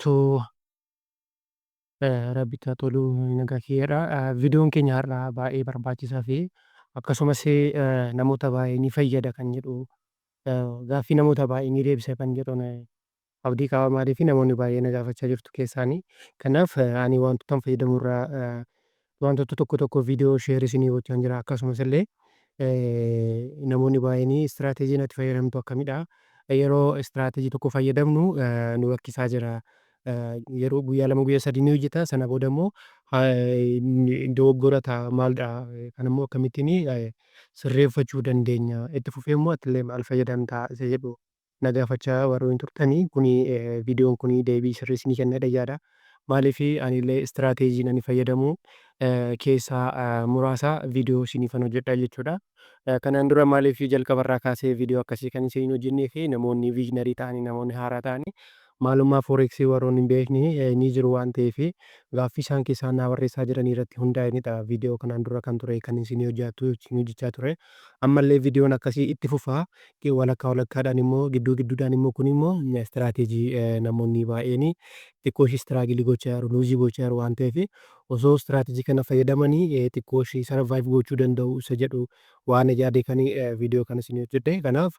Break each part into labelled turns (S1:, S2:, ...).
S1: Jirtu? Rabbitti haa tolu, nagaa kiyyaadha. Viidiyoon keenya har'aa baay'ee barbaachisaa fi akkasumas namoota baay'ee ni fayyada kan jedhu, gaaffii namoota baay'ee ni deebisa kan jedhuun abdii qaba. Maaliif? Namoonni baay'ee na gaafachaa jirtu keessaanii. Kanaaf ani wantoota fayyadamu irraa wantoota tokko tokko viidiyoo share isinii gochaan jira. Akkasumas illee namoonni baay'een strategy natti fayyadamtu akkamidha? Yeroo strategy tokko fayyadamnu nu rakkisaa jira. Yeroo guyyaa 2, guyyaa 3 ni hojjeta, sana booda immoo dogoggora ta'a, maalidha? Kanammoo akkamittiin sirreeffachuu dandeenya? Itti fufee immoo atillee maal fayyadamtaa isa jedhu na gaafachaa warroonni turtanii, kuni viidiyoon kuni deebii sirrii isinii kenna yaada. Maaliif? Anillee strategy ani fayyadamu keessaa muraasa viidiyoo isiniifan hojjedha jechuudha. Kanaan dura maaliif jalqabarraa kaasee viidiyoo akkasii kan isin hojjennee fi namoonni beginner ta'anii, namoonni haaraa ta'anii, maalummaa forexii warroonni hin beekne ni jiru waan ta'eef, gaaffii isaan keessaa naa barreessaa jiran irratti hundaa'enidha viidiyoo kanaan dura kan ture kan isin hojjechaa ture. Ammallee viidiyoon akkasii itti fufaa, walakkaa walakkaadhaan immoo, gidduu gidduudhaan immoo. Kun immoo strategy namoonni baay'een xiqqoo ishii struggle gochaa jiru, lose gochaa jiru waan ta'eef, osoo strategy kana fayyadamanii xiqqoo ishii survive gochuu danda'u isa jedhu waan yaade kan viidiyoo kana isin hojjedhe. Kanaaf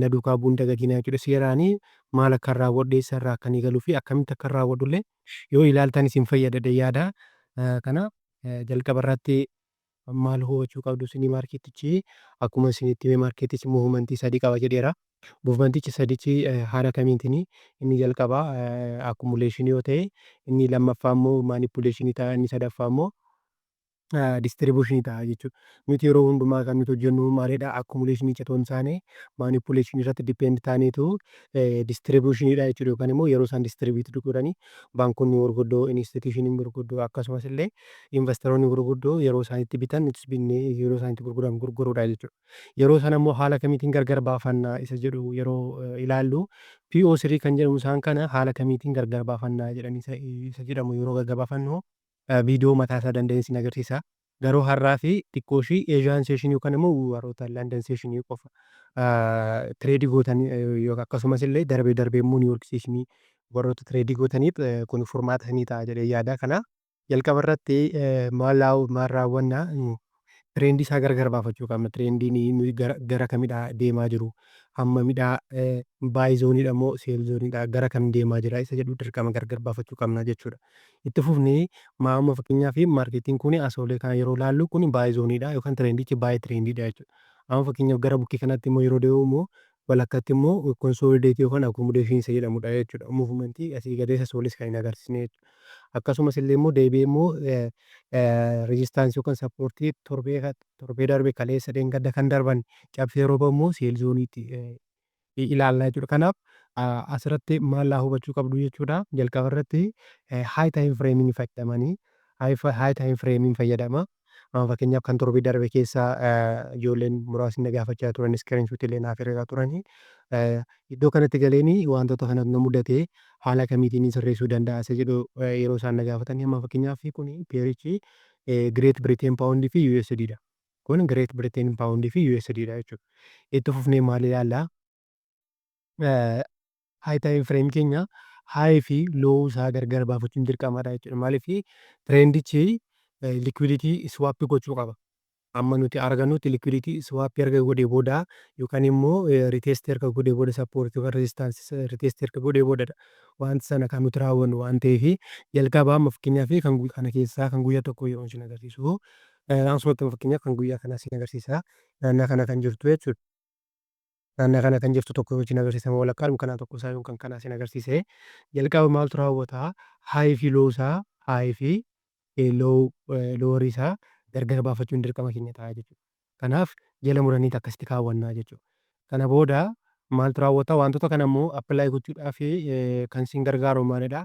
S1: na duukaa bu'uun dagatinaa jechuudha. Seeraanii maal akka raawwadhu, eessarraa akka inni galuu fi akkamitti akka raawwadhu illee yoo ilaaltan isin fayyada yaada. Kana jalqaba irratti maal hubachuu qabdu isinii? Marketichi akkuma isinitti hime, marketichi movement sadii qaba jedheera. Movementichi sadichi haala kamiitiin? Inni jalqabaa accumulation yoo ta'e, inni lammaffaa immoo manipulation ta'a, inni sadaffaa immoo distribution ta'a jechuudha. Nuti yeroo hundumaa kan nuti hojjennu maalidha? Accumulation otoo hin taane manipulation irratti depend taaneetu distributioniidha jechuudha. Yookaan immoo yeroo isaan distribute godhanii, baankonni gurguddoo, institutioniin gurguddoo, akkasumas illee investoroonni gurguddoo yeroo isaan itti bitan nutis binnee, yeroo isaan itti gurguran gurguruudha jechuudha. Yeroo sana immoo haala kamiitiin gargar baafannaa isa jedhu yeroo ilaallu, PO3 kan jedhamu isaan kana haala kamiitiin gargar baafannaa jedhanii isa jedhamu yeroo gargar baafannu viidiyoo mataa isaa danda'e isin agarsiisa. Garuu har'aa fi xiqqoo ishii Asian session yookaan immoo warroota London session qofa trade gootan, akkasumas illee darbee darbee immoo New York session warroota trade gootaniif kun furmaata ni ta'a jedhee yaada. Kana jalqaba irratti maal maal raawwannaa? Trend isaa gargar baafachuu qabna. Trendiin gara kamidhaa deemaa jiru? Hammamidhaa? Buy zoneiidha moo sell zoneiidha? Gara kam deemaa jira isa jedhu dirqama gargar baafachuu qabna jechuudha. Itti fufnee amma fakkeenyaaf marketiin kun asoolee kana yeroo ilaallu, kun buy zoneiidha yookaan trendichi buy trendiidha jechuudha. Amma fakkeenyaaf gara bukkee kanatti immoo yeroo deemu immoo, walakkatti immoo consolidate yookaan accumulation isa jedhamudha jechuudha. Movement asii gadee sasoolis kan hin agarsiisne jechuudha. Akkasumas illee immoo deebi'ee immoo resistance yookaan support torbee torbee darbe, kaleessa, dheengadda kan darban cabsee yeroo bahu immoo sell zoneiitti ilaalla jechuudha. Kanaaf asirratti maal hubachuu qabdu jechuudha. Jalqaba irratti high time framing fayyadamanii, high time framing fayyadama. Amma fakkeenyaaf kan torbee darbe keessa ijoolleen muraasni na gaafachaa turan, screenshot illee naaf ergaa turanii. Iddoo kanatti galeeni wantoota kanatu na mudate, haala kamiitiin sirreessuu danda'a isa jedhu yeroo isaan na gaafatanii. Amma fakkeenyaaf kun pairichi Great Britain Pound fi USD dha. Kun Great Britain Pound fi USD dha jechuudha. Itti fufnee maal ilaallaa? High time frame keenya high fi low isaa gargar baafachuun dirqamadha jechuudha. Maaliif? Trendichi liquidity sweep gochuu qaba. Amma nuti argannutti liquidity sweep erga godhee booda, yookaan immoo retest erga godhee booda, support yookaan resistance retest erga godhee boodadha. Wanti sana kan nuti raawwannu waan ta'eef, jalqaba amma fakkeenyaaf kan kana keessaa kan guyyaa tokko yeroo isin agarsiisu, akkasumatti fakkeenyaaf kan guyyaa kanaa isin agarsiisa. Naannaa kana kan jirtu jechuudha. Naannaa kana kan jirtu tokko isin agarsiisa, walakkaa kanaa tokko isaa yookaan kanaa isin agarsiise. Jalqaba maaltu raawwata? High fi low isaa, high fi low, lower isaa gargar baafachuun dirqama keenya ta'a jechuudha. Kanaaf jala muraniiti akkasitti kaawwannaa jechuudha. Kana booda maaltu raawwata? Wantoota kana immoo apply gochuudhaaf kan isin gargaaru maalidha?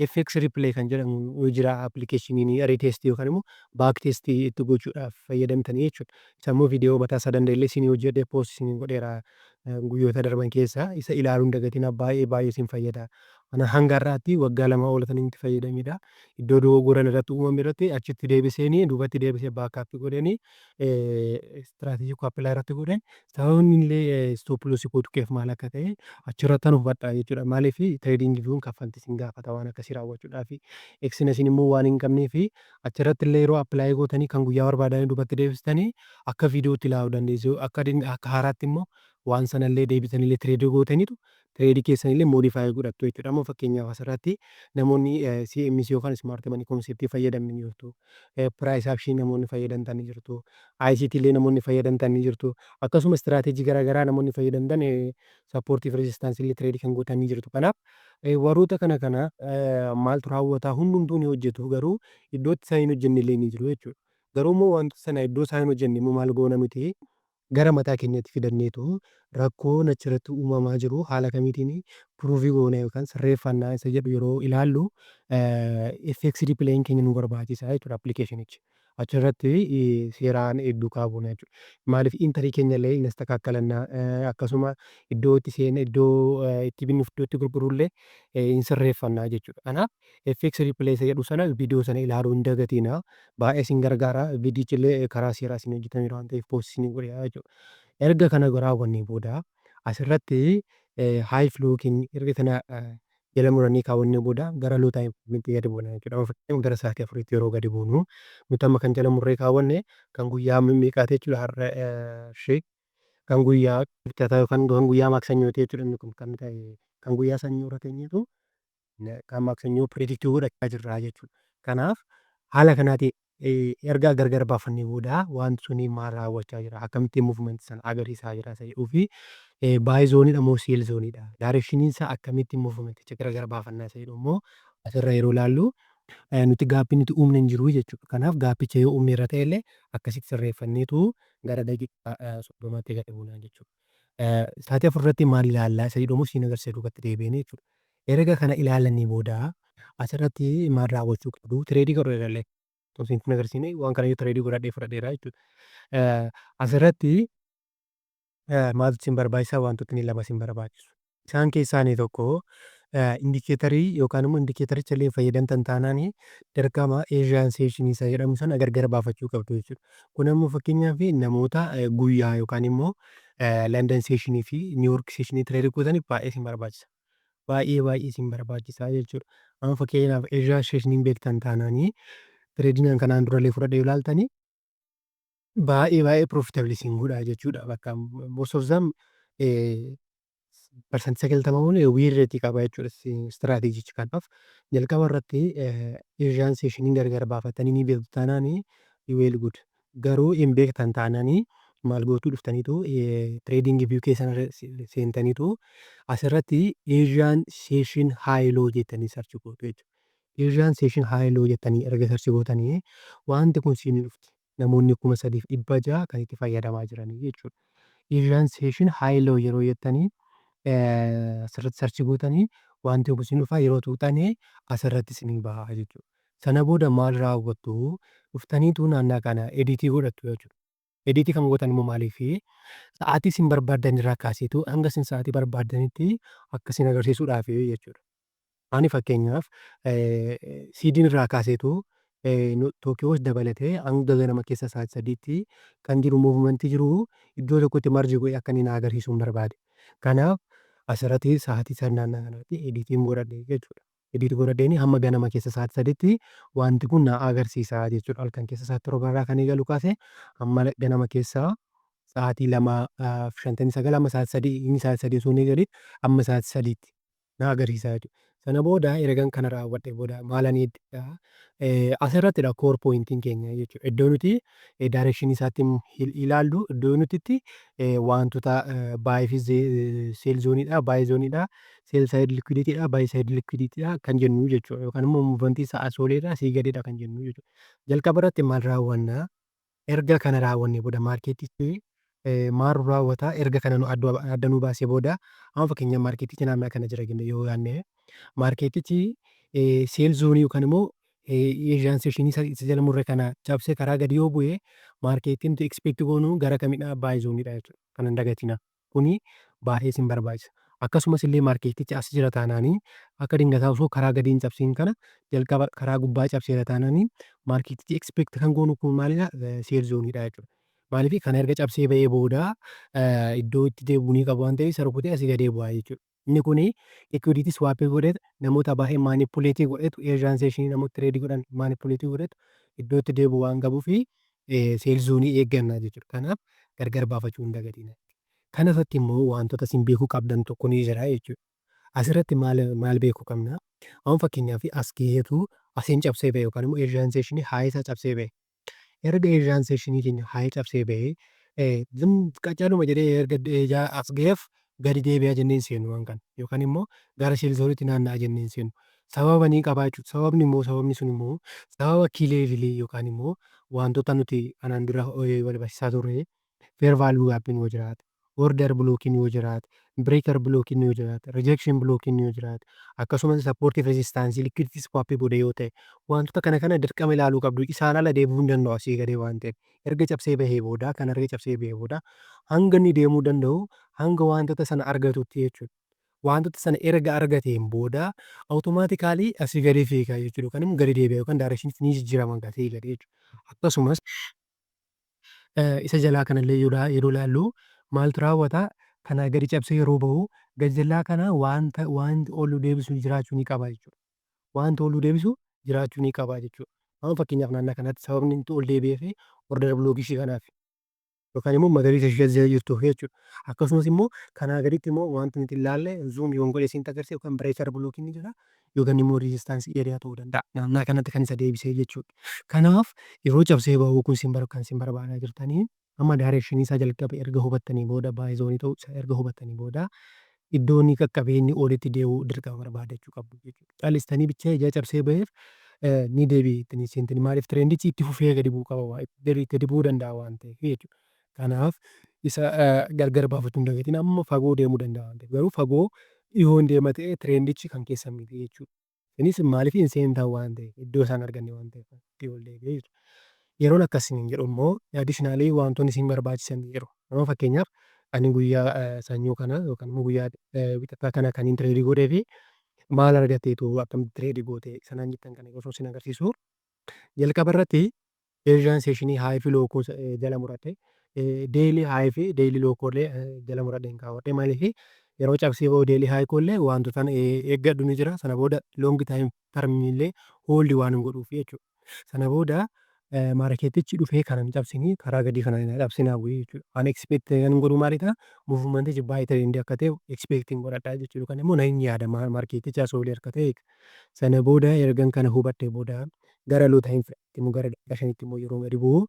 S1: FX Replay kan jedhamu jira, applicationiin retest yookaan immoo back test itti gochuudhaaf fayyadamtanii jechuudha. Isa immoo viidiyoo mataa isaa danda'e illee isinii hojjedhee post isinii godheera. Guyyoota darban keessa isa ilaaluu hin dagatinaa, baay'ee baay'ee isin fayyada. Ana hanga har'aatti waggaa 2 ol kan inni itti fayyadamedha. Iddoo dogoggoran irratti uumame irratti achitti deebiseenii, duubatti deebisee backup godhanii, strategy koo apply irratti godheen, sababni illee stop loss koo tuqeef maal akka ta'e achirrattan hubadha jechuudha. Maaliif TradingViewn kaffaltii isin gaafata waan akkasii raawwachuudhaaf. Exness immoo waan hin qabneef, achirratti illee yeroo apply gootanii kan guyyaa barbaadanii duubatti deebistanii akka viidiyootti ilaaluu dandeessu. Akka haaraatti immoo waan sanallee deebitanii trade gootaniitu trade keessanillee modify godhattu jechuudha. Amma fakkeenyaaf asirratti namoonni SMC yookaan Smart Money Concept fayyadaman ni jirtu. Price Action namoonni fayyadamtan ni jirtu. ICT illee namoonni fayyadamtan ni jirtu. Akkasuma strategy garaagaraa namoonni fayyadamtan, support fi resistance illee trade kan gootan ni jirtu. Kanaaf warroota kana maaltu raawwataa? Hundumtuu ni hojjetu, garuu iddootti isaan hin hojjenne illee ni jiru jechuudha. Garuu immoo wantoota sana iddoo isaan hin hojjenne immoo maal goona miti, gara mataa keenyatti fidanneetu rakkoon achirratti uumamaa jiru haala kamiitiin improve goona yookaan sirreeffannaa isa jedhu yeroo ilaallu, FX Replayn keenya nu barbaachisa jechuudha, applicationichi. Achirratti seeraan duukaa buuna jechuudha. Maaliif entry keenya illee ni astakaakkalannaa, akkasuma iddoo itti seenne, iddoo itti binnuuf, iddoo itti gurgurru illee hin sirreeffannaa jechuudha. Kanaaf FX Replay isa jedhu sana, viidiyoo sana ilaaluu hin dagatinaa. Baay'ee isin gargaara. Viidiyichi illee karaa seeraa isin hojjetameera waan ta'eef post isinii godheera jechuudha. Erga kana raawwannee booda asirratti high flow keenya erga kana jala muranii kaawwannee booda gara low timeitti gadi buuna jechuudha. Amma fakkeenyaaf gara sa'aatii 4tti yeroo gadi buunu, nuti amma kan jala murree kaawwanne kan guyyaa meeqaati jechuudha? Har'a ishee kan guyyaa Kibxataa yookaan kan guyyaa Maaksanyooti jechuudha. Inni kun kan ta'e kan guyyaa sanyoo irra teenyeetu kan Maaksanyoo predict godhachaa jirra jechuudha. Kanaaf haala kanaatiin erga gargar baafannee booda wanti suni maal raawwachaa jira, akkamittiin movement sana agarsiisaa jira isa jedhuu fi buy zoneiidha moo sell zoneiidha, directioniin isaa akkamittiin movementicha gargar baafannaa isa jedhu immoo asirra yeroo ilaallu, nuti gap nuti uumne hin jiru jechuudha. Kanaaf gapicha yoo uumne irra ta'e illee akkasitti sirreeffanneetu gara daqiiqaa 30tti gadi buunaa jechuudha. Sa'aatii 4 irratti maal ilaallaa isa jedhu immoo siin agarsiisa duubatti deebi'anii jechuudha. Erga kana ilaalanii booda asirratti maal raawwachuu qabdu? Trade godhuu illee osoo hin agarsiisne waan kana trade godhadhee fudhadheera jechuudha. Asirratti maaltu isin barbaachisaa? Wantootni lama isin barbaachisu. Isaan keessaa inni tokko indicator yookaan immoo indicatoricha illee fayyadamtan taanaan dirqama Asian session isa jedhamu sana gargar baafachuu qabdu jechuudha. Kun ammoo fakkeenyaaf namoota guyyaa yookaan immoo London session fi New York session trade gootaniif baay'ee isin barbaachisa. Baay'ee baay'ee isin barbaachisa jechuudha. Amma fakkeenyaaf Asian session beektan taanaanii tradeiin kanaan durallee fudhadhee yoo ilaaltanii baay'ee baay'ee profitable isin godha jechuudha. Bakka most of them 90% ol win rate qaba jechuudha strategyichi. Kanaaf jalqaba irratti Asian session gargar baafatanii ni beektu taanaanii well good. Garuu hin beektan taanaanii maal gootuu? Dhuftaniitu TradingView keessan seentaniitu asirratti "Asian session high low" jettanii search gootu jechuudha. "Asian session high low" jettanii erga search gootanii wanti kun siinii dhufti. Namoonni 3600 kan itti fayyadamaa jiranii jechuudha. "Asian session high low" yeroo jettanii asirratti search gootanii wanti kun siin dhufa, yeroo tuqxanii asirratti isinii baha jechuudha. Sana booda maal raawwattu? Dhuftaniitu naannaa kana edit godhattu jechuudha. Edit kan gootan immoo maaliifi? Sa'aatii isin barbaaddan irraa kaaseetu hanga isin sa'aatii barbaaddanitti akka isin agarsiisuudhaafi jechuudha. Ani fakkeenyaaf Sydney irraa kaaseetu Tookiyoos dabalatee hanga ganama keessa sa'aatii 3tti kan jiru movement jiru iddoo tokkotti merge godhee akka inni na agarsiisuun barbaade. Kanaaf asirratti sa'aatii sana naannoo kanatti editiin godhadhe jechuudha. Edit godhadheenii hamma ganama keessa sa'aatii 3tti wanti kun na agarsiisa jechuudha. Halkan keessa sa'aatii 7 irraa kan eegalu kaasee hamma ganama keessaa sa'aatii 2:59 hamma sa'aatii 3, inni sa'aatii 3 osoo hin eegaliin hamma sa'aatii 3tti na agarsiisa jechuudha. Sana booda ergan kana raawwadhee booda maalan asirrattidha core pointiin keenya jechuudha. Iddoo nuti direction isaatti ilaallu, iddoo nuti itti wantoota buy fi sell zoneiidha, buy zoneiidha, sell side liquiditydha, buy side liquiditydha kan jennu jechuudha. Yookaan immoo movement isaa asii oliidha, asii gadidha kan jennu jechuudha. Jalqaba irratti maal raawwannaa? Erga kana raawwannee booda marketichi maal raawwataa? Erga kana adda nu baasee booda, amma fakkeenyaaf marketichi naannoo kana jira jennee yoo yaadne, marketichi sell zone yookaan immoo Asian session isa jala murre kana cabsee karaa gadi yoo bu'e, marketiin nuti expect goonu gara kamidhaa? Buy zoneiidha jechuudha. Kana hin dagatinaa. Kuni Baay'ee isin barbaachisa. Akkasumas illee marketichi as jira taanaanii, akka dingataa osoo karaa gadi hin cabsiin kana jalqaba karaa gubbaa cabseera taanaanii, marketichi expect kan goonu kun maalidha? Sell zoneiidha jechuudha. Maaliif? Kana erga cabsee bahee booda iddoo itti deebi'uu ni qabu waan ta'eef, isa rukutee asii gadee bu'aa jechuudha. Inni kuni liquidity sweep godheet, namoota baay'ee manipulate godheetu, Asian session namoota trade godhan manipulate godheetu iddoo itti deebi'u waan qabuufi sell zone eegganna jechuudha. Kanaaf gargar baafachuu hin dagatinaa. Kana irratti immoo wantoota isin beekuu qabdan tokko ni jira jechuudha. Asirratti maal maal beekuu qabna? Amma fakkeenyaaf as gaheetu asiin cabsee bahe yookaan immoo Asian session high isaa cabsee bahe. Erga Asian session keenya high cabsee bahee, qacaluma jedhee erga as gaheef gadi deebi'a jennee hin seenu waan kana, yookaan immoo gara sell zoneiitti naanna'a jennee hin seenu. Sababa ni qabaa jechuudha. Sababni immoo, sababni sun immoo sababa key level yookaan immoo wantoota nuti kanaan dura wal barsiisaa turre, fair value gapiin yoo jiraate, order blockiin yoo jiraate, breaker blockiin yoo jiraate, rejection blockiin yoo jiraate, akkasumas support resistance, liquidity sweep godhe yoo ta'e, wantoota kana kana dirqama ilaaluu qabdu. Isaan ala deebi'uu hin danda'u asii gadee waan ta'eef. Erga cabsee bahee booda, kan erga cabsee bahee booda hanga inni deemuu danda'u hanga wantoota sana argatutti jechuudha. Wantoota sana erga argateen booda automatically asii gadi fiigaa jechuudha, yookaan immoo gadi deebi'a yookaan directioniin ni jijjiirama asii gadi jechuudha. Akkasumas isa jalaa kanallee yeroo ilaallu maaltu raawwata? Kana gadi cabsee yeroo bahu, gajjallaa kana wanta wanti ol deebisu jiraachuu ni qaba jechuudha. Wanti ol deebisu jiraachuu ni qaba jechuudha. Amma fakkeenyaaf naannoo kanatti sababni inni ol deebi'eef order block ishee kanaaf yookaan immoo magariisa ishee jala jirtuuf jechuudha. Akkasumas immoo kanaa gaditti immoo wanti nuti ilaalle, zoom yoon godhe isinitti agarsiisa, yookaan breaker blockiin ni jira yookaan immoo resistance area ta'uu danda'a. Naannoo kanatti kan isa deebisee jechuudha. Kanaaf yeroo cabsee bahu kun kan isin barbaadaa jirtanii, amma direction isaa jalqaba erga hubattanii booda, buy zone ta'uu isaa erga hubattanii booda, iddoo inni qaqqabee inni olitti deebi'u dirqama barbaadachuu qabdu jechuudha. Callistanii bicha ija cabsee baheef ni deebi'e seentanii, maaliif? Trendichi itti fufee gadi bu'uu qaba, gadi bu'uu danda'a waan ta'eef jechuudha. Kanaaf isa gargar baafachuu hin dagatiin. Amma fagoo deemuu danda'a waan ta'eef, garuu fagoo dhiyoo hin deema ta'e trendichi kan keessan miti jechuudha. Innis maaliif hin seentan waan ta'eef, iddoo isaan arganne waan ta'eef itti ol deebi'ee jechuudha. Yeroon akkasiin jedhu immoo additionally wantoonni isin barbaachisan ni jiru. Amma fakkeenyaaf ani guyyaa sanyoo kana yookaan immoo guyyaa Wixataa kana kan hin trade godhee fi maal argateetu, akkamitti trade goote sanaan jettan kana osoo isin agarsiisu, jalqaba irratti Asian session high fi low jala muradhe, daily high fi daily low koollee jala muradheen kaawwadhe. Maaliif? Yeroo cabsee bahu daily high koollee wantoota eeggadhu ni jira. Sana booda long time termillee hold waan hin godhuuf jechuudha. Sana booda marketichi dhufee kana hin cabsinii, karaa gadii kana hin cabsinaa bu'ee jechuudha. Waan expect kan godhu maalidha? Movementichi baay'ee trend akka ta'e expect godhadha jechuudha. Yookaan immoo nan yaada marketichi asii olii akka ta'e. Sana booda ergan kana hubadhee booda gara low time immoo, gara daqiiqaa 5tti immoo yeroo gadi bu'u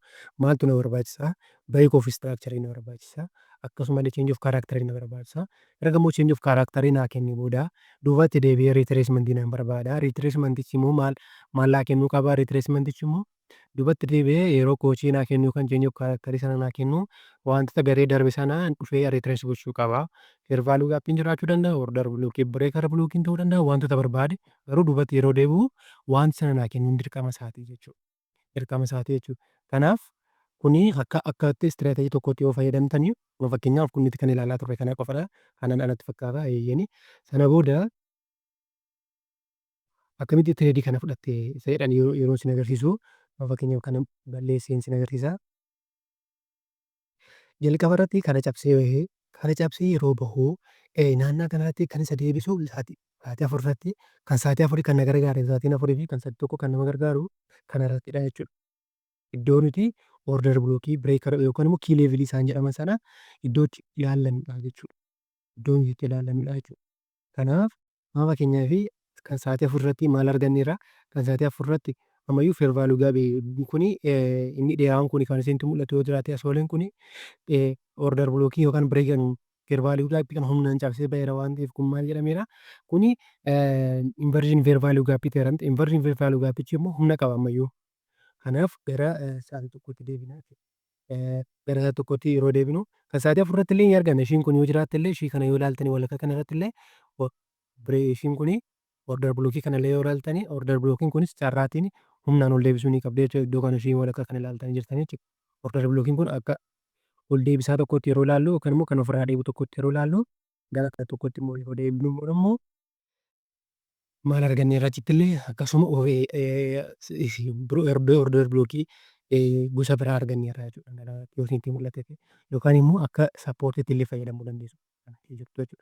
S1: maaltu na barbaachisaa? Break of structure na barbaachisa. Akkasumallee change of character na barbaachisa. Erga immoo change of character naa kennee booda duubatti deebi'ee retracement nan barbaada. Retracementichi immoo maal maal naa kennuu qaba? Retracementichi immoo duubatti deebi'ee yeroo CHoCH naa kennu yookaan change of character sana naa kennu, wantoota garee darbe sana dhufee retrace gochuu qaba. Fair value gapiin jiraachuu danda'a, order block, breaker blockiin ta'uu danda'a, wantoota barbaade garuu duubatti yeroo deebi'u wanti sana naa kennuun dirqama isaati jechuudha. Dirqama isaati jechuudha. Kanaaf kuni akka strategy tokkotti yoo fayyadamtanii, fakkeenyaaf kun nuti kan ilaalaa turre kana qofadha. Kanan anatti fakkaata eeyyeni. Sana booda akkamitti trade kana fudhatte isa jedhan yeroo isin agarsiisu, fakkeenyaaf kana balleesseen isin agarsiisa. Jalqaba irratti kana cabsee bahee, kana cabsee yeroo bahu naannaa kanatti kan isa deebisu sa'aatii 4 irratti, kan sa'aatii 4 kan na gargaare, sa'aatiin 4 fi kan sa'aatii 1 kan nama gargaaru kana irrattidha jechuudha. Iddoo nuti order block, breaker yookaan immoo key level isaan jedhaman sana iddoo itti ilaallanidha jechuudha. Iddoo itti ilaallanidha jechuudha. Kanaaf amma fakkeenyaaf kan sa'aatii 4 irratti maal arganneerra? Kan sa'aatii 4 irratti ammayyuu fair value gap kuni, inni dheeraan kuni kan isinitti mul'atu yoo jiraate, asooleen kuni order block yookaan breaker fair value gap kan humnaan cabsee baheera waan ta'eef, kun maal jedhameera? Kuni inversion fair value gap jedhamti. Inversion fair value gapichi immoo humna qaba ammayyuu. Kanaaf gara sa'aatii 1tti deebina jechuudha. Gara sa'aatii 1tti yeroo deebinu, kan sa'aatii 4 irratti illee ni arganna. Ishiin kun yoo jiraatte illee, ishii kana yoo ilaaltanii, walakkaa kana irratti illee ishiin kuni order block kana illee yoo ilaaltanii, order blockiin kunis carraatiin humnaan ol deebisuu ni qabdi jechuudha. Iddoo kana ishii walakkaa kana ilaaltanii jirtanii jechuudha. Order blockiin kun akka ol deebisaa tokkotti yeroo ilaallu yookaan immoo kan ofirraa deebi'u tokkotti yeroo ilaallu Gara 11tti immoo yeroo deebinu immoo maal arganneerra? Achitti illee akkasuma order blockii gosa biraa arganneerra jechuudha. Yoo isinitti mul'ate yookaan immoo akka supportiitti illee fayyadamuu dandeessu jechuudha.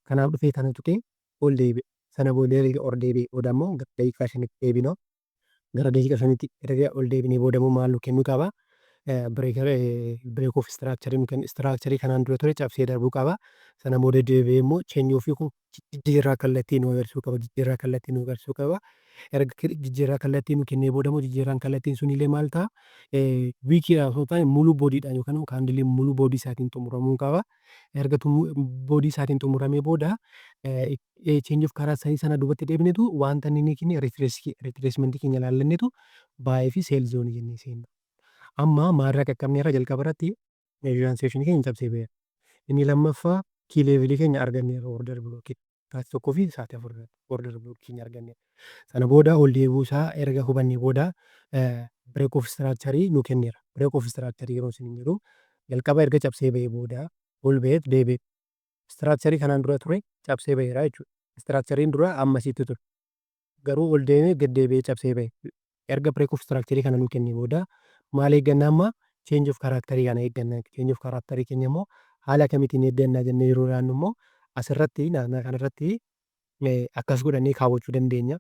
S1: Kanaaf dhufee kana tuqee ol deebi'e. Sana booda erga ol deebi'ee booda immoo gara daqiiqaa 5tti deebina. Gara daqiiqaa 5tti erga ol deebinee booda immoo maal nu kennuu qaba? Break of structure nu kenna. Structure kanaan dura ture cabsee darbuu qaba. Sana booda deebi'ee immoo change of kun jijjiirraa kallattii nu agarsiisuu qaba. Jijjiirraa kallattii nu agarsiisuu qaba. Erga jijjiirraa kallattii nu kennee booda immoo jijjiirraan kallattiin sunillee maal ta'a? Wickiidhaan osoo hin taane muluu bodydhaan yookaan immoo candleii muluu body isaatiin xumuramuu qaba. Erga body isaatiin xumuramee booda change of character sana duubatti deebineetu wanta inni kenne retracement keenya ilaallanneetu buy fi sell zone jennee seenna. Amma maalirraa qaqqabneerra? Jalqaba irratti Asian session keenya cabsee ba'eera. Inni lammaffaa, key levelii keenya arganneerra, order blockii. Sa'aatii 1 fi sa'aatii 4 irratti order blockii keenya arganneerra. Sana booda ol deebi'uu isaa erga hubannee booda break of structure nu kenneera. Break of structure yeroo isin jedhu, jalqaba erga cabsee ba'ee booda ol ba'eet deebi'e. Structure kanaan dura ture cabsee ba'eera jechuudha. Structureiin dura ammasitti ture. Garuu ol deemee gad deebi'ee cabsee ba'e. Erga break of structure kana nu kennee booda maal eegganna amma? Change of character kana eegganna. Change of character keenya immoo haala kamiitiin eegganna jennee yeroo ilaallu immoo, asirratti naannoo kanarratti akkas godhannee kaawwachuu dandeenya.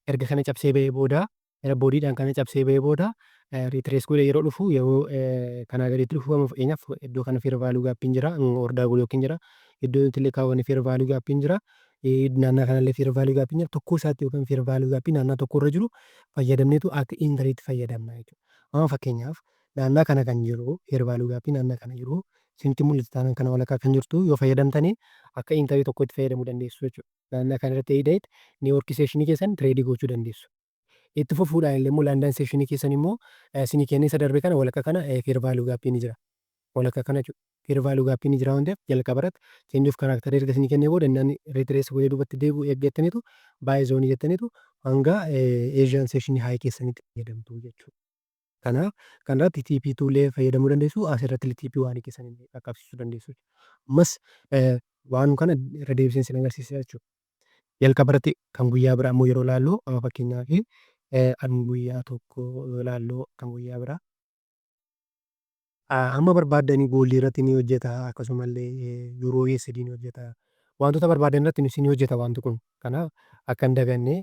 S1: Erga kana cabsee ba'ee booda, bodydhaan kana cabsee ba'ee booda, retrace godhee yeroo dhufu, yeroo kanaa gaditti dhufu, amma fakkeenyaaf iddoo kana fair value gapiin jira, order blockiin jira. Iddoo nuti illee kaawwanne fair value gapiin jira. Naannoo kanallee fair value gapiin jira. Tokkoo isaatti yookaan fair value gapii naannoo tokko irra jiru fayyadamneetu akka entryitti fayyadamna jechuudha. Amma fakkeenyaaf naannoo kana kan jiru, fair value gapii naannoo kana jiru isinitti mul'ata taanaan, kana walakkaa kan jirtu yoo fayyadamtanii akka entry tokkotti fayyadamuu dandeessu jechuudha. Naannoo kanarratti eegdee New York sessionii keessan trade gochuu dandeessu. Itti fufuudhaan illee immoo London sessionii keessan immoo isinii kennee isa darbe kana walakkaa kana fair value gapiin ni jira. Walakkaa kana jechuudha. Fair value gapiin ni jira waan ta'eef, jalqaba irratti change of character erga isinii kennee booda inni retrace godhee duubatti deebi'u eeggattaniitu buy zone jettaniitu hanga Asian sessionii high keessanitti fayyadamtu jechuudha. Kanaaf kanarratti TP2 illee fayyadamuu dandeessu, asirratti illee TP1 keessan illee qaqqabsiisuu dandeessu. Ammas waan kana irra deebiseen isin agarsiisa jechuudha. Jalqaba irratti kan guyyaa biraa immoo yeroo ilaallu, amma fakkeenyaaf kan guyyaa tokko yoo ilaallu, kan guyyaa biraa hamma barbaaddanii goldii irratti ni hojjeta, akkasumallee Euro USD ni hojjeta. Wantoota barbaadan irratti ni hojjeta wanti kun. Kanaaf akka hin daganne,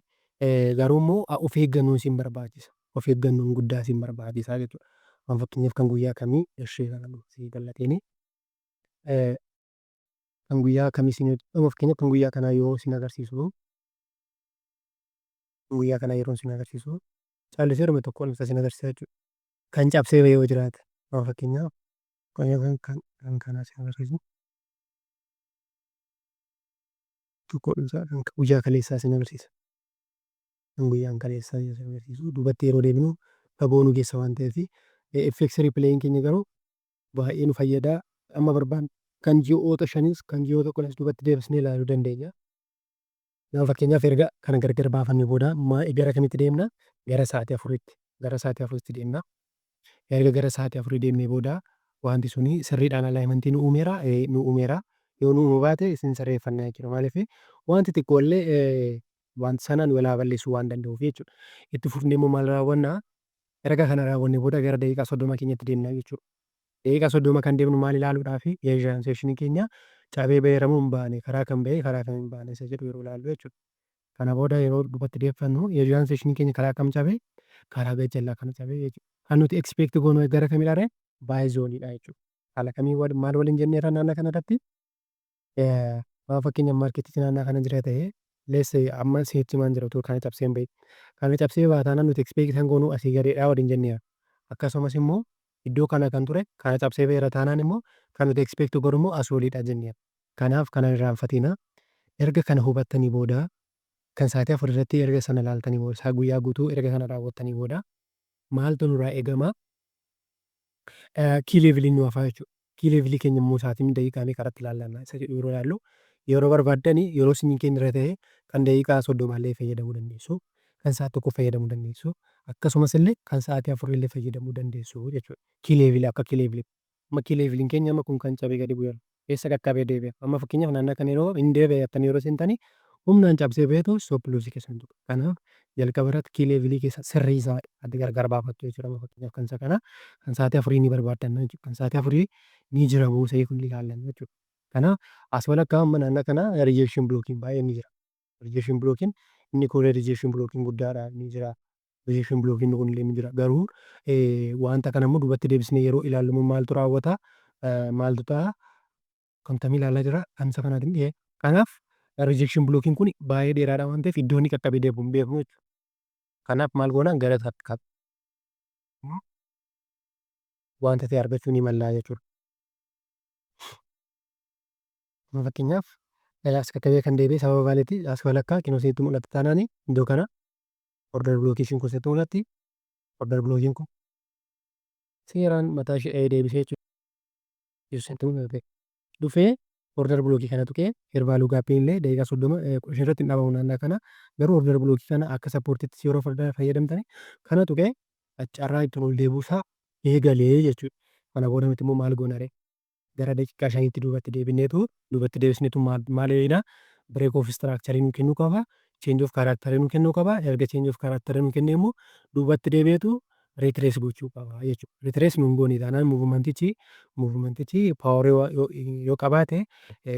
S1: garuu immoo of eeggannoon isin barbaachisa. Of eeggannoon guddaa isin barbaachisa jechuudha. Amma fakkeenyaaf kan guyyaa kamii ishee kana sii gallateeni kan guyyaa kamii isin, amma fakkeenyaaf kan guyyaa kanaa yoo isin agarsiisu, guyyaa kanaa yeroo isin agarsiisu, callisee yeroo tokko isin agarsiisa jechuudha. Kan cabsee bahee yoo jiraate, amma fakkeenyaaf kan kanaa isin agarsiisu, tokko isaa kan guyyaa kaleessaa isin agarsiisa. Kan guyyaan kaleessaa isin agarsiisu, duubatti yeroo deebinu fagoo nu geessa waan ta'eef, FX replayin keenya garuu baay'ee nu fayyada. Amma barbaanne kan ji'oota 5s, kan ji'oota 10s duubatti deebisnee ilaaluu dandeenya. Nama fakkeenyaaf erga kana gargar baafannee booda gara kamitti deemna? Gara sa'aatii 4tti. Gara sa'aatii 4tti deemna. Erga gara sa'aatii 4 deemnee booda wanti suni sirriidhaan alignmentii nu uumeera, nu uumeera. Yoo nu uumuu baate isin sirreeffannaa jechuudha. Maaliif, wanti xiqqoollee wanta sana nu jalaa balleessuu waan danda'uuf jechuudha. Itti fufnee immoo maal raawwannaa? Erga kana raawwannee booda gara daqiiqaa 30 keenyatti deemna jechuudha. Daqiiqaa 30 kan deemnu maal ilaaluudhaafi? Asian sessionii keenya cabee baheera moo hin baane, karaa kam bahee, karaa kam hin baane isa jedhu yeroo ilaallu jechuudha. Kana booda yeroo duubatti deeffannu, Asian sessionii keenya karaa kam cabee? Karaa gajjallaa kana cabee jechuudha. Kan nuti expect goonu gara kamidha ree? Buy zoneiidha jechuudha. Haala kamii maal waliin jenneerra naannoo kanarratti? Fakkeenyaaf marketichi naannoo kana jira ta'ee, let's say amma sitti himaan jira, utuu kana cabsee hin bahin. Kana cabsee baataanaan nuti expect kan goonu asii gadeedha waliin jenneerra. Akkasumas immoo iddoo kana kan ture kana cabsee baheera taanaan immoo kan nuti expect goonu immoo asii oliidha jenneerra. Kanaaf kana hin irraanfatinaa. Erga kana hubattanii booda, kan sa'aatii 4 irratti erga sana ilaaltanii booda, isaa guyyaa guutuu erga kana raawwattanii booda, maaltu nurraa eegama? Key leveliin nu hafaa jechuudha. Key levelii keenya immoo sa'aatiin daqiiqaa meeqa irratti ilaallanna isa jedhu yeroo ilaallu, yeroo barbaaddanii, yeroo isinii kennirra ta'e, kan daqiiqaa 30 illee fayyadamuu dandeessu. Kan sa'aatii 1 fayyadamuu dandeessu. Akkasumas illee kan sa'aatii 4 illee fayyadamuu dandeessu jechuudha. Key levelii akka key levelii. Amma key leveliin keenya amma kun kan cabee gadi bu'eera. Eessa qaqqabee deebi'a? Amma fakkeenyaaf naannoo kana yeroo hin deebi'a jettanii yeroo seentanii, humnaan cabsee beetu stop loss keessan tuqa. Kanaaf jalqaba irratti key level keessa sirrii isaa adda gargar baafattu jechuudha. Amma fakkeenyaaf kan isa kana kan sa'aatii 4 ni barbaaddanna jechuudha. Kan sa'aatii 4 ni jira moo isa kun ilaallanna jechuudha. Kanaaf as walakkaa amma naannoo kana rejection blocking baay'een ni jira. Rejection blocking inni kun rejection blocking guddaadha, ni jira. Rejection blocking kun illee ni jira. Garuu wanta kana immoo duubatti deebisnee yeroo ilaallu maaltu raawwata? Maaltu ta'a? Kan ilaalaa jira. Kan isa kanaatiin dhiyee. Kanaaf rejection blocking kun baay'ee dheeraadha waan ta'eef, iddoo inni qaqqabee deebi'u hin beeknu jechuudha. Kanaaf maal goona? Gara isaatti wanta ta'e argachuu ni mallaa jechuudha. Fakkeenyaaf as qaqqabee kan deebi'e sababa maaliiti? As walakkaa kinoo isinitti mul'ata taanaan, iddoo kana order blockiin kun sitti mul'atti. Order blockiin kun seeraan mataa ishee deebisee jechuudha. Isinitti mul'ate. Dhufee order blockii kana tuqee, fair value gapiin illee daqiiqaa 30 15 irratti hin dhabamu naannoo kana. Garuu order blockii kana akka supportiitti yeroo fayyadamtani kana tuqee carraa ittiin ol deebi'uusaa eegalee jechuudha. Kana booda nuti immoo maal goona ree? Gara daqiiqaa 5tti duubatti deebineetu, duubatti deebisneetu maal eegna? Break of structure nu kennuu qaba. Change of character nu kennuu qaba. Erga change of character nu kennee immoo duubatti deebi'eetu retrace gochuu qaba jechuudha. Retrace nuun goone taanaan movementichi power yoo qabaate,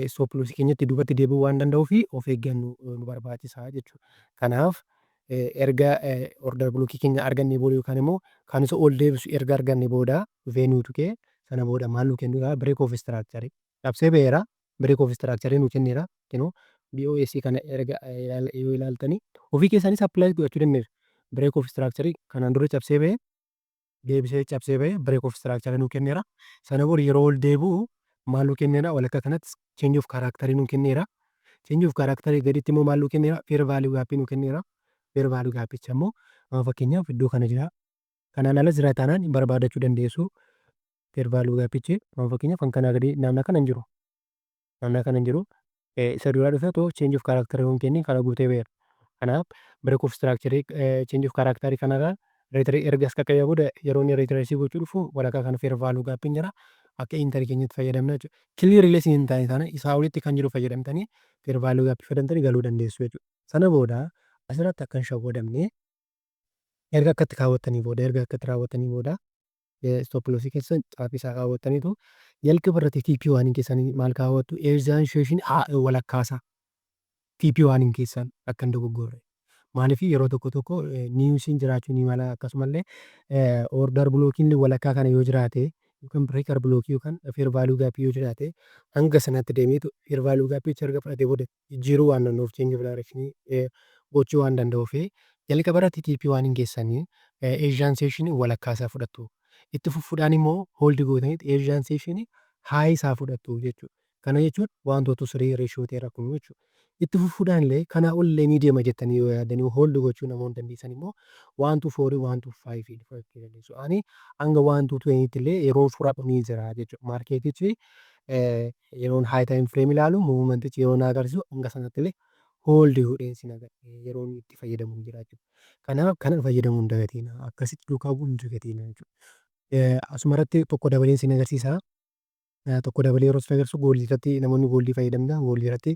S1: stop loss keenyatti duubatti deebi'uu waan danda'uuf, of eeggannoo nu barbaachisa jechuudha. Kanaaf erga order blockii keenya argannee booda, yookaan immoo kan isa ol deebisu erga arganne booda, dhufee nuu tuqee, sana booda maal nu kennuu? Break of structure cabsee ba'eera. Break of structure nu kenneera. Kinoo BOS kana erga yoo ilaaltanii, ofii keessanis apply gochuu dandeessu. Break of structure kanaan dura cabsee ba'e, deebisee cabsee ba'e, break of structure nu kenneera. Sana booda yeroo ol deebi'u maal nu kenneera? Walakkaa kanatti change of character nu kenneera. Change of character gaditti immoo maal nu kenneera? Fair value gap nu kenneera. Fair value gapicha immoo amma fakkeenyaaf iddoo kana jira. Kanaan ala jira taanaan barbaadachuu dandeessu. Fair value gapichi amma fakkeenyaaf kan kanaa gadi naannoo kana hin jiru. Naannoo kana hin jiru. Isa duraa dhufee otoo change of character hin kennin kana guutee ba'eera. Kanaaf break of structure, change of character kanarraa erga as qaqqabee booda, yeroo inni retrace gochuu dhufu walakkaa kana fair value gapiin jira. Akka entry keenyatti fayyadamna jechuudha. Clearly isin hin taane taanaan, isaa olitti kan jiru fayyadamtanii, fair value gapii fayyadamtanii galuu dandeessu jechuudha. Sana booda asirratti akka hin shawwadamne, erga akkatti kaawwattanii booda, erga akkatti raawwattanii booda, stop loss keessan caafii isaa kaawwattaniitu, jalqaba irratti TP one keessanii maal kaawwattu? Asian session walakkaasaa TP one keessan akka hin dogoggorre. Maaliif? Yeroo tokko tokko newsiin jiraachuu ni mala, akkasumallee order blockiin walakkaa kana yoo jiraate, yookaan breaker blockii yookaan fair value gapii yoo jiraate, hanga sanatti deemeetu fair value gapicha erga fudhatee booda jijjiiruu waan danda'uuf, change of direction gochuu waan danda'uuf, jalqaba irratti TP one keessanii Asian session walakkaa isaa fudhattu. Itti fufuudhaan immoo hold gootanii Asian session high isaa fudhattu jechuudha. Kana jechuun wantoota sirrii ratio ta'e kun jechuudha. Itti fufuudhaan illee kanaa ol illee ni deema jettanii yoo yaaddanii hold gochuu namoonni dandeessan immoo 1 to 4, 1 to 5 fudhachuu dandeessu. Ani hanga 1 to 20tti illee yeroo fudhadhu ni jira jechuudha. Marketichi yeroon high time frame ilaalu, movementichi yeroo na agarsiisu, hanga sanatti illee hold godheen sin yeroo inni itti fayyadamu ni jira jechuudha. Kanaaf kana fayyadamuu hin dagatinaa. Akkasitti duukaa bu'uu hin dagatinaa jechuudha. Asuma irratti tokko dabaleen sin agarsiisa. Tokko dabalee yeroo sin agarsiisu, goldii irratti, namoonni goldii fayyadamna, goldii irratti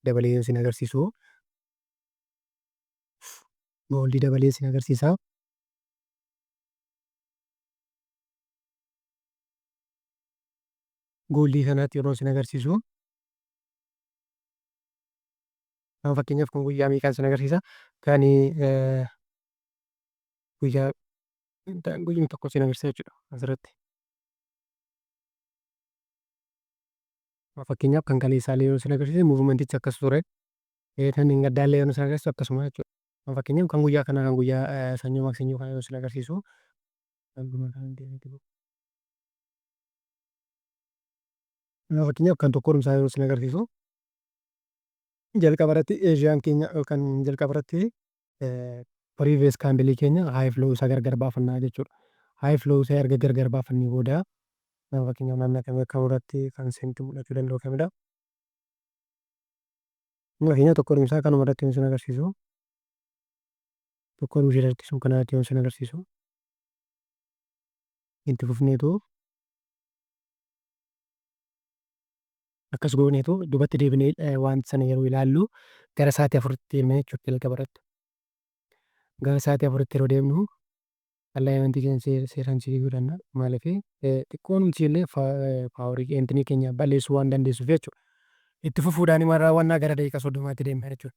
S1: dabalee sin agarsiisu. Goldii dabalee sin agarsiisa. Goldii kanatti yeroo sin agarsiisu, fakkeenyaaf kun guyyaa meeqaan sin agarsiisa? Kan guyyaa guyyuma tokko sin agarsiisa jechuudha asirratti. Fakkeenyaaf kan kaleessaallee yeroo sin agarsiisu movementichi akkas ture. Kan hin gaddaallee yeroo sin agarsiisu akkasuma jechuudha. Fakkeenyaaf kan guyyaa kanaa, kan guyyaa sanyoo maksanyoo kana yeroo sin agarsiisu, fakkeenyaaf kan tokkoon isaa yeroo sin agarsiisu, jalqaba irratti Asian keenya yookaan jalqaba irratti previous candle keenya high low isaa gargar baafannaa jechuudha. High low isaa erga gargar baafannee booda, fakkeenyaaf naannoo kam kam irratti kan isinitti mul'achuu danda'u kamidha? Fakkeenyaaf tokkoon isaa kanuma irratti yoo isin agarsiisu, tokkoon ishee irratti sun kanarratti yoo isin agarsiisu, itti fufneetu Akkas gooneetu duubatti deebinee wanta sana yeroo ilaallu, gara sa'aatii 4tti deemnee jechuudha jalqaba irratti. Gara sa'aatii 4tti yeroo deemnu, alignmentii keenya seeraan check godhanna. Maaliif, xiqqoon illee powerii entry keenya balleessuu waan dandeessuuf jechuudha. Itti fufuudhaan maal raawwannaa? Gara daqiiqaa 30tti deemna jechuudha.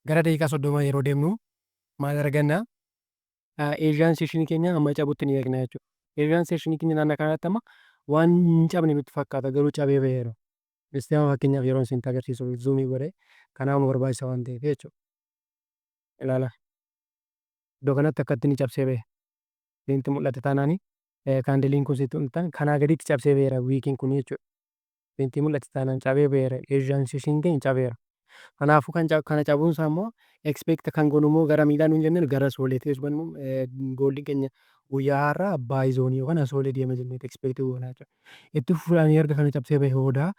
S1: Gara daqiiqaa 30 yeroo deemnu maal arganna? Asian sessionii keenya amma cabutti ni eegna jechuudha. Asian sessionii keenya naannoo kanatti amma waan hin cabne nutti fakkaata, garuu cabee baheera. Isti fakkeenyaaf yeroo isinitti agarsiisu zoomii godhee kanaaf nu barbaachisa waan ta'eef jechuudha. Ilaala. Iddoo kanatti akkatti inni cabsee bahe. Isinitti mul'ata taanaani, candleiin kun sitti mul'atan kanaa gaditti cabsee baheera wickiin kun jechuudha. Isinitti mul'ata taanaan cabee baheera. Asian sessioniin keenya cabeera. Kanaafuu kan kana cabuun isaa immoo expect kan goonu immoo gara miidhaa nuun jenneen gara sooleetii yookaan immoo goldiin keenya guyyaa har'aa buy zoneii yookaan asoolee deema jennee expect goona jechuudha. Itti fufuudhaan erga kana cabsee bahe booda,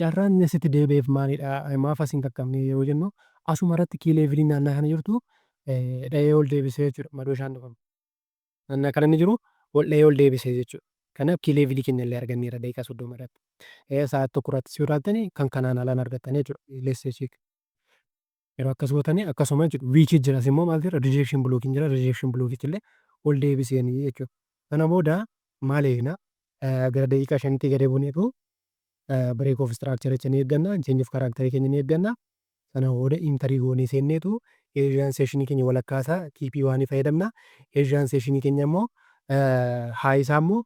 S1: carraan inni asitti deebi'eef maalidha? Maaf as hin qaqqabne yeroo jennu, asuma irratti key levelii naannaa kana jirtu dhahee ol deebisee jechuudha. Madooshaan dhufama. Naannaa kana inni jiru ol dhahee ol deebisee jechuudha. Kanaaf key levelii keenya illee arganneera daqiiqaa 30 irratti. Sa'aatii 1 irratti yoo ilaaltani kan kanaan alaan argattan jechuudha. Let's check. Yeroo akkas gootanii akkasuma jechuudha. Wickii jiras immoo maal jira? Rejection blockiin jira. Rejection blockichi illee ol deebiseenii jechuudha. Kana booda maal eegna? Gara daqiiqaa 5tti gadi buneetu break of structure ni eegganna. Change of character keenya ni eegganna. Sana booda entry goonee seenneetu Asian sessionii keenya walakkaa isaa TP oneii fayyadamna. Asian sessionii keenya immoo high isaa immoo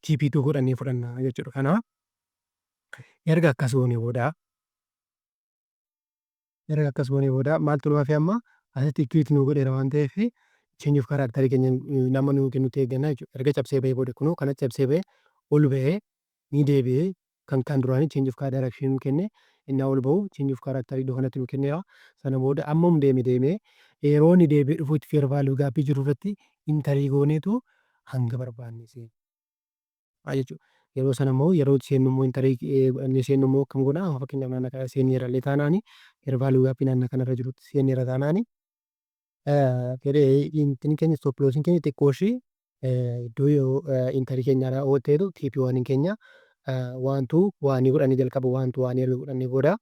S1: TP two godhannee fudhanna jechuudha. Kanaaf erga akkas goonee booda maaltu nu hafe? Amma asitti equity nu godheera waan ta'eef, change of character keenya nama nuu kennutti eegganna jechuudha. Erga cabsee bahee booda, kunoo kana cabsee bahee ol bahee ni deebi'ee kan duraanii change of direction nuu kenne. Inni ol bahu change of character iddoo kanatti nuu kenneera. Sana booda ammam deeme deemee yeroo inni deebi'ee dhufutti fair value gapii jiru irratti entry gooneetu hanga barbaanne seena jechuudha. Yeroo sana immoo yeroo seennu immoo, entry godhannee seennu immoo akkam goonaa? Fakkeenyaaf naannoo kana seenneerra illee taanaani, fair value gapii naannoo kanarra jirutti seenneerra taanaani, fedhee keenya stop lossiin keenya xiqqoo ishii iddoo entry keenyaarraa ol ta'etu TP oneiin keenya one to oneii godhannee, jalqaba one to oneii erga godhannee booda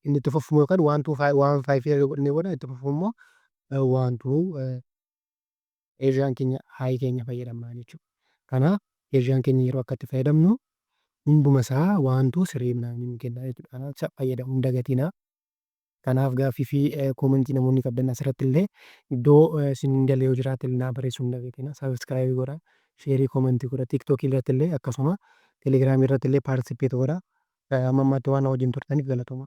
S1: inni itti fufu yookaan one to one fiveii erga godhannee booda itti fufu immoo one to Asian keenya highii keenya fayyadamna jechuudha. Kanaaf Asian keenya yeroo akkatti fayyadamnu hunduma isaa one to three nuu kenna jechuudha. Kanaaf isa fayyadamuu hin dagatinaa. Kanaaf gaaffii fi commentii namoonni qabdan asirratti illee iddoo isin hin galle yoo jiraate naa barreessuu hin dagatinaa. Subscribeii godhaa, shareii, commentii godhaa, TikTokii irratti illee akkasuma Telegramii irratti illee participate godhaa. Hamma ammaatti waan na wajjin turtaniif galatooma.